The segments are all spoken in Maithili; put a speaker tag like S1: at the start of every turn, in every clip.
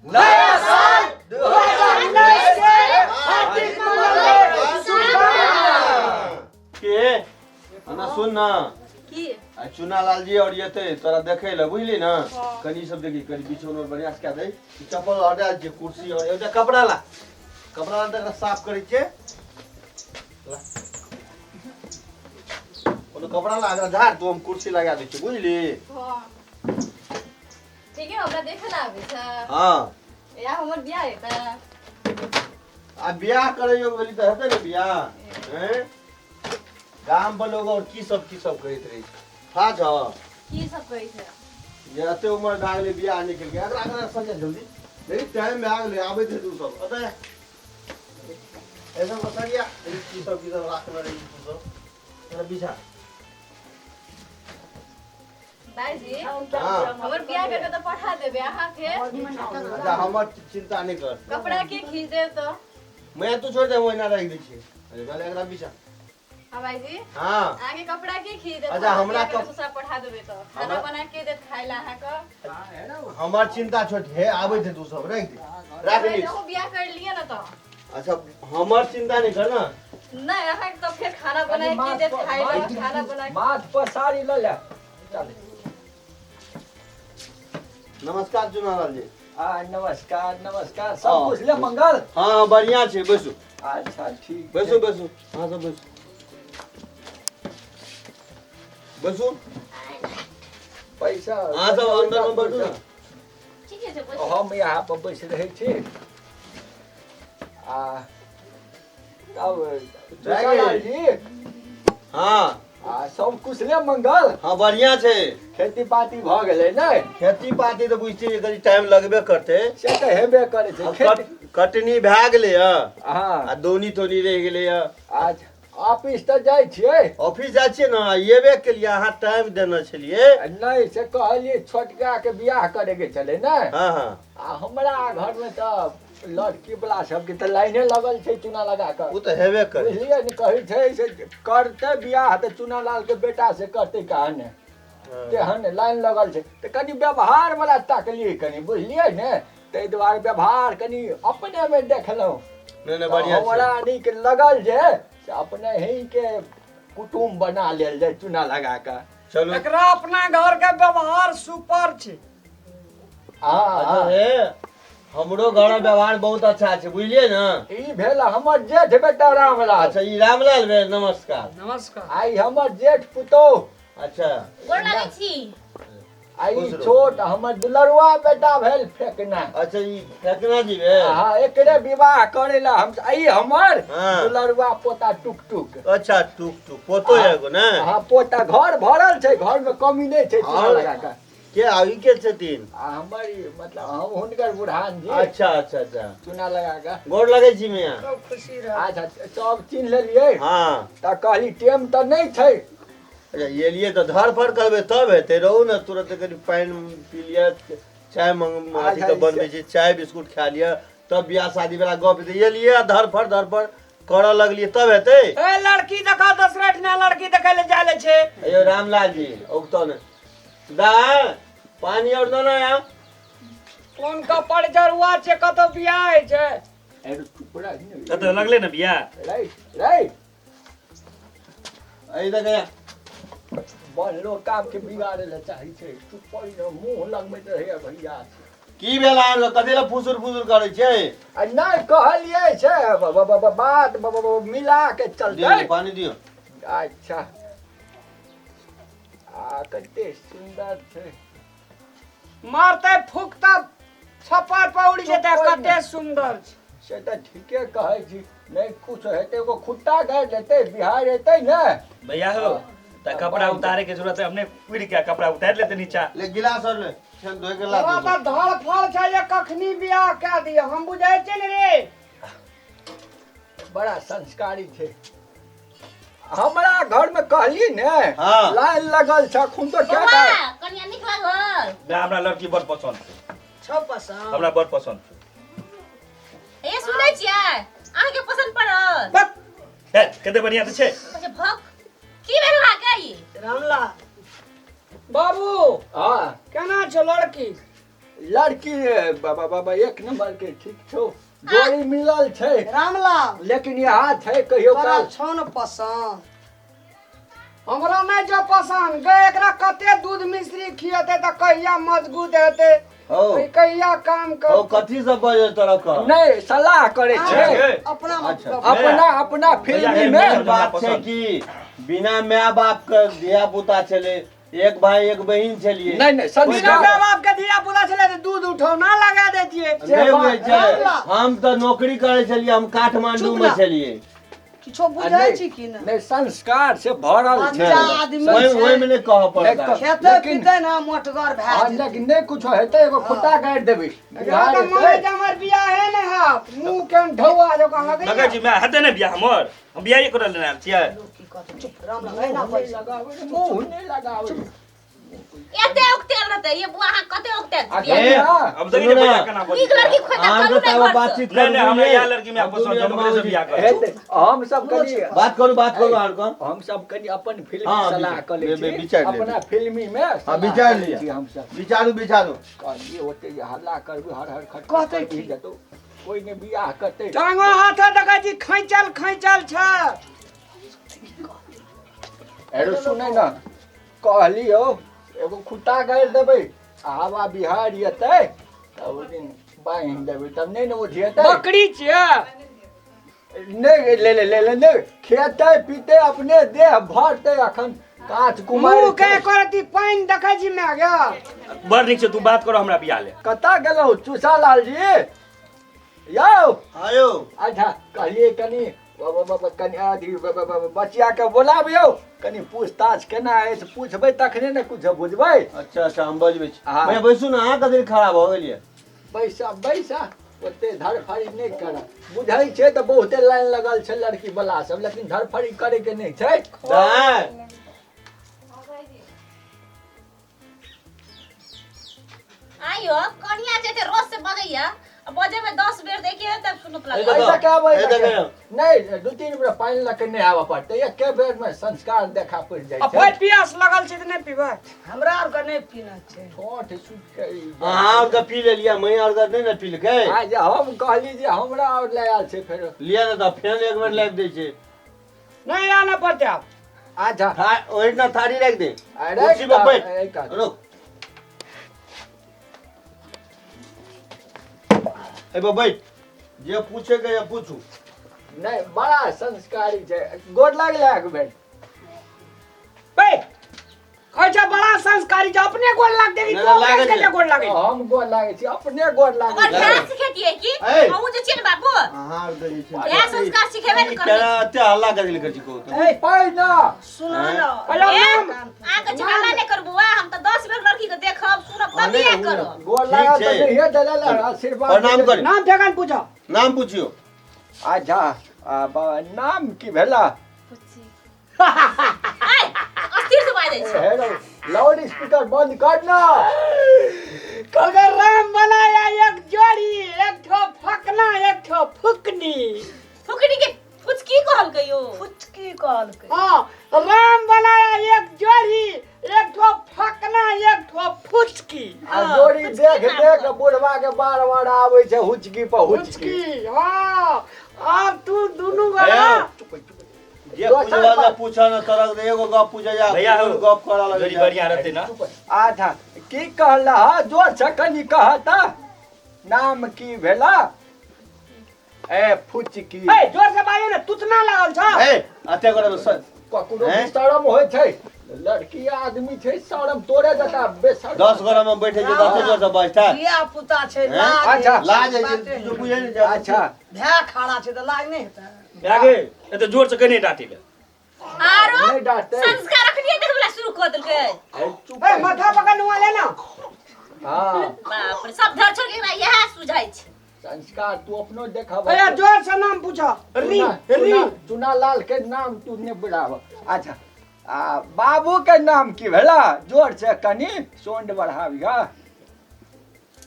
S1: नया साल 2019 के हार्दिक मंगल शुभकामना।
S2: के अना सुन ना।
S3: की?
S2: आ चुना लाल जी और एते तोरा देखे ले, बुझली ना? कनी सब देखी, कनी बिछौन और बढ़िया से कए दे। ई चप्पल हटा जे कुर्सी और एकटा कपड़ा ला, कपड़ा ला, तकरा साफ करै छियै। ला। कोनो कपड़ा ला, एकरा झाड़ तू, हम कुर्सी लगा दै छियै, बुझली?
S3: हाँ ठीक है। हमरा देखे ला आबै छै?
S2: हाँ।
S3: या हमर बियाह हेतै?
S2: आ बियाह करै योग भेली तऽ हेतै ने बियाह। हैं, गाम पर लोग और की सब कहैत रहै छै, था छ?
S3: की सब कहै छै?
S2: जे एते उमर भए गेलै, बियाह नहि केलकै। एकरा एकरा सजा जल्दी, देखी टाइम भए गेलै, आबैत हेतै ओ सब। ओतऽ ऐसा सरिया, की सब राखने रही तू सब, एकरा बिछा।
S3: बाजी।
S2: हाँ।
S3: हमर बियाह करके तऽ पठा देबै अहाँ फेर?
S2: अच्छा, हमर चिंता नहि कर।
S3: कपड़ा के खींच देब तऽ?
S2: मैं तू छोड़ दे, ओहिना राखि दै छियै। अरे पहले एकरा बिछा।
S3: हाँ भाईजी।
S2: हाँ।
S3: अहाँके कपड़ा के खींच देत?
S2: अच्छा, हमरा
S3: ससुरा पठा देबै तऽ खाना बना के देत खाय ला अहाँके?
S2: हमर चिंता छोड़, हे आबैत हेतै ओ सब, राखि दे, राखि ली।
S3: अहूँ बियाह कर लिए ना तऽ।
S2: अच्छा, हमर चिंता नहीं कर ना।
S3: नहीं, अहाँके तऽ फेर खाना बना के देत खाय ला, खाना बना के?
S1: माथ पर साड़ी लऽ ले, चल।
S2: नमस्कार चुनालाल जी।
S1: आ नमस्कार नमस्कार, सब
S2: हाँ।
S1: कुछ ले मंगल?
S2: हाँ, बढ़िया छै, बैसू।
S1: अच्छा ठीक।
S2: बैसू बैसू, अहाँ सब बैसू बैसू।
S1: पैसा
S2: अहाँ सब अंदर में बैठू ना।
S4: ठीके छै, बैसू।
S1: हम यहाँ पर बैस रहै छी। आ तब चुनालाल जी।
S2: हाँ।
S1: आ सब कुछ ले मंगल?
S2: हाँ, बढ़िया छै।
S1: खेती पाती भऽ गेलै ने?
S2: खेती पाती तऽ बुझिते छियै, कनी टाइम लगबे करतै।
S1: से तऽ हेबे करै छै।
S2: आब
S1: खेती
S2: कटनी भए गेलै हँ।
S1: हाँ।
S2: आ दौनी तौनी रहि गेलै हँ।
S1: अच्छा, ऑफिस तऽ जाइ छियै?
S2: ऑफिस जाइ छियै ने, एबे केलियै, अहाँ टाइम देने छलियै।
S1: नहि, से कहलियै छोटका के बियाह करे के छलै ने।
S2: हाँ हाँ।
S1: आ हमरा घर में तऽ लड़की वाला सबके तऽ लाइने लगल छै चूना लगा कऽ।
S2: ओ तऽ हेबे करै।
S1: बुझलियै ने, कहै छै से करतै बियाह तऽ चूना लाल के बेटा से करतै, कहा ने। तेहन लाइन लगल छै, तऽ कनि व्यवहार वाला ताकलियै कनि, बुझलियै ने? ताहि दुआरे व्यवहार कनि अपने मे देखलहुँ।
S2: नहि नहि,
S1: तऽ
S2: बढ़िया छै।
S1: हमरा नीक लगल जे से अपने ही के कुटुम्ब बना लेल जाय चूना लगा कऽ।
S2: चलू।
S5: एकरा अपना घर के व्यवहार सुपर छै।
S1: हाँ।
S2: अच्छा।
S1: हाँ।
S2: हे, हमरो घर व्यवहार बहुत अच्छा छै, बुझलियै ने?
S1: ई भेल हमर जेठ बेटा रामलाल।
S2: अच्छा, ई रामलाल भेल, नमस्कार।
S5: नमस्कार।
S1: आई हमर जेठ पुतोह।
S2: अच्छा।
S4: गोर लागै छी।
S1: आ ई
S2: खुश रहू।
S1: छोट हमर दुलरुआ बेटा भेल फेकना।
S2: अच्छा, ई फेकना जी भेल।
S1: हाँ, एकरे विवाह करे ला हम। ई हमर दुलरुआ पोता टुक टुक।
S2: अच्छा, टुक टुक पोतो एगो ने?
S1: हाँ, पोता। घर भरल छै, घर में कमी नहि छै चूना लगा कऽ।
S2: के आ ई के छथिन?
S1: आ हमर ई मतलब हम हुनकर बुढ़ान जी।
S2: अच्छा अच्छा अच्छा।
S1: चूना लगा कऽ।
S2: गोर लगै छी मियाँ।
S5: खूब खुशी रह।
S1: अच्छा, सब चिन्ह लेलियै?
S2: हाँ।
S1: तऽ कहली टेम तऽ नहि छै।
S2: अच्छा, एलियै तऽ धरफड़ करबै तब हेतै। रहू ने, तुरंत कनि पानि पी लिअ, चाय मंग अथी
S1: अच्छा,
S2: के बनबै छी, चाय बिस्कुट खा लिअ, तब बियाह शादी वाला गप हेतै। एलियै आ धरफड़ धरफड़ करऽ लगलियै तब हेतै?
S5: ए लड़की देखा, दोसरा ठिना लड़की देखै ले जाय ले छै।
S2: अयो रामलाल जी, उगतो ने दा पानी और न ना।
S5: कोन कपड़ जरुआ छै, कतौ बियाह होइ छै?
S1: एगो चुप रह ने।
S6: कतौ लगले ने बियाह?
S1: रे रे।
S2: अइ देख गया।
S1: बनलो काम के बिगाड़े ले चाही छै, चुप पड़ी ने, मुंह लगबैत रहैया भैया।
S2: की भेल अहाँ लोग, कथी लए फुसुर फुसुर करै छै?
S1: आ नहि, कहलियै छै बात मिला के चलतै।
S2: दियौ, पानी दियौ।
S1: अच्छा, आ कते सुन्दर छै।
S5: मारते फूकता छप्पर पर उड़ि जेतै।
S1: चुप।
S5: कते सुन्दर छै।
S1: से तऽ ठीके कहै छी, नहि कुछ हेतै, एगो खुट्टा गाड़ि लेतै, बिहार हेतै ने।
S6: भैया हो तऽ कपड़ा उतारे के जरूरत है, हमने उड़ के कपड़ा उतार लेते नीचा।
S2: ले गिलास और ले, चल धोए के ला।
S5: तोरा
S2: दू।
S5: तऽ धड़ फड़ छै जे कखनी बियाह कए दिअ, हम बुझै छियै ने रे।
S1: बड़ा संस्कारी छै। हमरा घर में कहली ने, लाइन लगल छै अखन तो क्या
S4: बौआ, कनिया नीक लागल?
S6: ना, हमरा लड़की बड़ पसंद छै।
S5: छौ पसंद?
S6: हमरा बड़ पसंद छै।
S4: ए सुनै छियै, अहाँके पसंद पड़ल?
S6: बक हे, कते बढ़िया तऽ छै।
S4: अच्छा भक, की भेल अहाँके ई?
S5: रामलाल बाबू।
S1: हाँ।
S5: केना छौ लड़की?
S1: लड़की बाबा बाबा एक नंबर के ठीक छौ, जोड़ी मिलल छै
S7: रामलाल।
S1: लेकिन यहाँ छै कहियो
S7: तोरा
S1: काल
S7: छौ ने पसंद?
S5: हमरा नहि जो पसंद गे, एकरा कते दूध मिश्री खियेतै तऽ कहिया मजबूत हेतै,
S2: हौ
S5: कहिया काम
S2: हौ
S5: कर।
S2: कथी सब बजे तोरा कह?
S1: नहि सलाह करै छै।
S7: अपना
S2: अच्छा।
S1: अपना अपना फिल्मी
S2: मेन
S1: में
S2: बात छै कि बिना my बाप के धिया पुता छलै, एक भाई एक बहिन छलियै।
S1: नहि नहि
S5: बिना
S1: संस्कार
S5: माय बाप के धिया पुता छलै तऽ दूध उठौना लगा दैतियै।
S2: नहि बुझै छै,
S7: रामलाल।
S2: हम तऽ नौकरी करै छलियै, हम काठमांडू
S7: चुप
S2: मे
S7: ना।
S2: छलियै।
S7: किछो बुझै छी कि नहि?
S1: नहि संस्कार से भरल छै।
S7: बच्चा आदमी
S2: ओहि
S7: छै।
S2: ओहिमे नहि कहऽ पड़ता।
S7: खेतै
S1: लेकिन-
S7: पीतै ने मोटगर भए
S1: हँ,
S7: जेतै।
S1: लेकिन नहि कुछो हेतै, एगो खुट्टा गाड़ि देबै।
S5: एकरा तऽ मने जे हमर बियाहे नहि हैत, मुँह के ढौआ जकाँ
S6: लगै
S5: लगैया।
S6: छी माय हेतै ने बियाह हमर? हम बियाहे करऽ लेने आयल छियै।
S7: की कहतै? चुप रामलाल, एना बैस।
S1: मुँह नहि लगाबै।
S4: एते उकतेल रहतै ये बुआ, अहाँ कते उकतेल
S1: आ
S4: छियै?
S2: ए,
S6: अब देखिए
S2: सुनू ना,
S6: भैया केना बजै
S4: नीक लड़की खोजऽ
S2: अहाँ
S4: चलू
S2: के
S4: ने
S2: तऽ
S4: घर से।
S2: बातचीत
S6: नहीं नहीं,
S2: करू,
S6: हमरा इएह लड़की में
S2: हम
S6: पसंद
S2: दू
S6: छै, हम ओकरे से
S2: मिनट
S6: बियाह करब।
S1: हेतै, हम सब कनि
S2: बात करू, बात करू अहाँ के।
S1: हम सब कनि अपन फिल्मी
S2: हाँ,
S1: सलाह
S2: विचार-
S1: कऽ लै छी।
S2: विचार लेबै।
S1: अपना फिल्मी में सलाह
S2: विचार
S1: कऽ लै
S2: लिअ।
S1: छी हम सब।
S2: विचारू विचारू।
S1: कहलियै ओते जे हल्ला करबै, हर हर खट
S7: कहतै
S1: खट
S7: की?
S1: जेतौ, कोइ नहि बियाह करतै।
S5: टांगो हाथो देखै छी खैचल खैचल छै।
S1: एरो सुनै न, कहलियौ एगो खुट्टा गाड़ि देबै आ हवा बिहार एतै तब ओहि दिन बान्हि देबै, तब नहि ने उठेतै।
S5: बकरी छियै।
S1: नहि ले ले ले ले नहि खेतै पीतै अपने देह भरतै, अखन काँच कुमार
S5: मुँह के करती पानि देखै छी माय गे।
S6: बड़ नीक छै, तू बात कर हमरा बियाह ले।
S1: कतऽ गेलहुँ चूसा लाल जी यौ?
S2: आयो।
S1: अच्छा कहलियै कनि कनि अथी बचिया के बोलाबियौ, कनि पूछताछ केना अछि पूछबै तखने ने कुछ बुझबै।
S2: अच्छा अच्छा, हम बजबै छी।
S1: हाँ।
S2: भैया बैसू ने, अहाँ कथी खराब भऽ गेलियै?
S1: बैसा बैसा, ओते धरफड़ी नहि करब। बुझै छै तऽ बहुते लाइन लगल छै लड़की वाला सब, लेकिन धरफड़ी करे के नहि छै।
S2: दाय
S4: आइयो कनिया जे छै रोज से बजैया, आ बजै में 10 बेर देखिए तब सुनत
S2: ए
S4: लागल।
S1: ऐसा क्या
S2: ए
S1: बैसा
S2: देखियौ।
S1: नहि 2-3 बेर पानि लऽ के नहि आबऽ पड़तै, एके बेर में संस्कार देखा पड़ि जाइ
S5: आ
S1: छै।
S5: भरि पियास लगल छै तऽ नहि पीबै?
S7: हमरा आरके नहि पीना छै।
S1: ठोठ सुखि के
S2: अहाँ आर के पी लेलियै, मैं आर के नहि ने पीलकै।
S1: आ जे हम कहली जे हमरा आओर लए आयल छै फेर।
S2: लिअ ने तऽ फेन एक बेर लागि दै छै।
S5: नहि आनऽ पड़तै आब।
S1: अच्छा
S2: ओहिना थारी राखि दे,
S1: अरे
S2: कुर्सी पर बैठ।
S1: ए काज।
S2: रुक, एहि पर बैठ, जे पूछे के ये पूछू।
S1: नहि बड़ा संस्कारी छै, गोर लागलै एक बेर।
S5: बे कहै छै बड़ा संस्कारी छै, अपने गोर लागतै कि
S2: नहि,
S5: तू
S2: लागै
S5: अपने
S2: छै।
S5: के गोर लागै?
S1: हम गोर लागै छी, अपने गोर लागै
S4: ओकर
S1: छी।
S4: भाय सिखेतियै की?
S2: ए।
S4: अहूँ जे छियै ने बाबू,
S2: अहाँ आर के जे छै
S4: इएह संस्कार सिखेबे ने
S2: ई
S4: करबै।
S2: केना एते हल्ला कथी लए करै छी कहू तऽ?
S1: ए पाइ ना
S7: सुना न।
S5: पहिले
S4: ए,
S5: नाम
S4: अहाँके झगड़ा नहि करू बौआ, हम तऽ 10 बेर लड़की के देखब सुनब
S2: हाँ,
S4: तब
S2: नहि,
S4: बियाह
S2: ओ-
S4: करब।
S1: गोर
S2: ठीक
S1: लागल तऽ
S2: छै।
S1: नहिये देलल आशीर्वाद।
S2: प्रणाम करी।
S5: नाम ठेकान पूछो।
S2: नाम पुछियौ।
S1: अच्छा नाम की भेला?
S4: आइ अस्थिर से बाजै छै।
S1: हेलो लाउड स्पीकर बंद कर ना।
S5: कहलकै राम बनाया एक जोड़ी, एक ठो फकना एक ठो फुकनी।
S4: फुकनी के फुचकी कहलकै यौ?
S7: फुचकी कहलकै।
S5: हाँ, राम बनाया एक जोड़ी, एक ठो फकना एक ठो फुचकी।
S1: आ जोड़ी
S4: फुचकी
S1: देख
S4: नाम
S1: देख
S4: कहलकै।
S1: बुढ़वा के बार बार आबै छै हुचकी पर हुचकी।
S5: फुचकी हाँ, आब तू दुनू गोरा
S2: जे पूछबा से पूछऽ ने, तोरा के एगो गप पूछे जा,
S6: भैया हो,
S2: गप करऽ लगै
S6: जोड़ी
S2: छै।
S6: बढ़िया रहतै ना।
S1: अच्छा की कहला? जोर से कनि कहता, नाम की भेला? ए फुचकी।
S5: ए जोर से बाजो ने, तुतना लागल छ।
S2: ए अते करब सर।
S1: ककरो
S2: हैं?
S1: भी शरम होइ छै, लड़की आदमी छै, शरम तोरे जकाँ बेशरम।
S2: 10 गोरा में बैठे छै, 10 जोर से बजता।
S7: धिया पुता छै,
S2: हैं?
S7: लाज
S1: अच्छा,
S7: होइ छै,
S2: लाज होइ छै,
S7: बाते
S2: जो बुझै नहि छै।
S1: अच्छा
S7: भाय खड़ा छै तऽ लाज नहि हेतै?
S6: आगे एते जोर से कने डांटे ले।
S4: आरो
S1: नहि डांटतै।
S4: संस्कार अखनिये देखबला शुरू कऽ देलकै।
S1: ए, चुप।
S5: ए माथा पकड़ नुआ ले ना।
S1: हाँ
S4: बाप रे, सब धर छोड़ के एकरा इएह सुझाइ छै।
S1: संस्कार तू अपनो देखब।
S5: भैया जोर से नाम पूछो। री री
S1: चुना लाल के नाम तू नहि बुझाब। अच्छा आ बाबू के नाम की भेला? जोर से कनि सोंड बढ़ाबिह।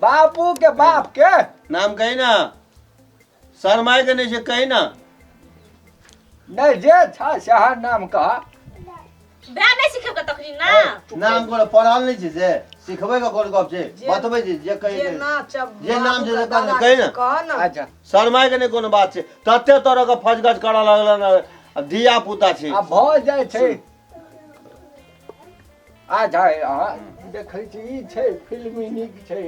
S1: बाबू के बाप के
S2: नाम कही ना, शरमाय के नहीं छै, कही ना।
S1: नहि जे छ सएह नाम कह।
S4: भए नहि सिखेबके तखनी ना।
S2: नाम कोनो पढ़ल नहि छै से सिखबै के कोन गप छै, बतबै छै जे कही
S7: जे नाच
S2: जे नाम छै से कहि ने।
S7: कह ने।
S1: अच्छा।
S2: शरमाय के नहि कोनो बात छै, तते तरह के फजगज करऽ लगल ने, आ धिया पुता छै।
S1: आ भऽ जाइ छै। अच्छा, अहाँ देखै छी ई छै फिल्मी नीक छै।